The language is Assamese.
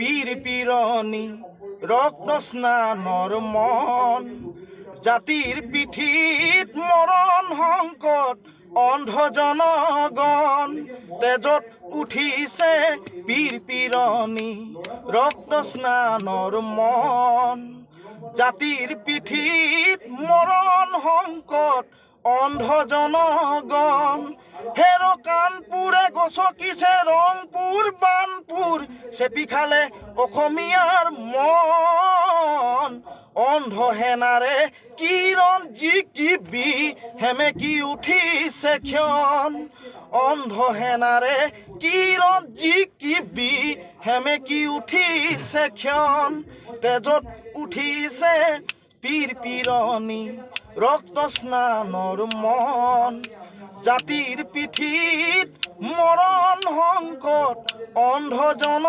পীৰ পিৰণি, ৰক্ত স্নানৰ মন। জাতিৰ পিঠিত মৰণ সংকট, অন্ধ জনগণ। তেজত উঠিছে পীৰ পিৰণি, ৰক্ত স্নানৰ মন। জাতিৰ পিঠিত মৰণ সংকট, অন্ধ জনগণ। হেৰ কাণপুৰে গছকিছে ৰংপুৰ বানপুৰ, চেপি খালে অসমীয়াৰ মন। অন্ধ সেনাৰে কিৰণ জিকিবি, সেমেকি উঠিছে ক্ষণ। অন্ধ সেনাৰে কিৰণ জিকিবি, সেমেকি উঠিছে ক্ষণ। তেজত উঠিছে পীৰ পিৰণি, ৰক্ত স্নানৰ মন। জাতিৰ পিঠিত মৰণ সংকট, অন্ধ জন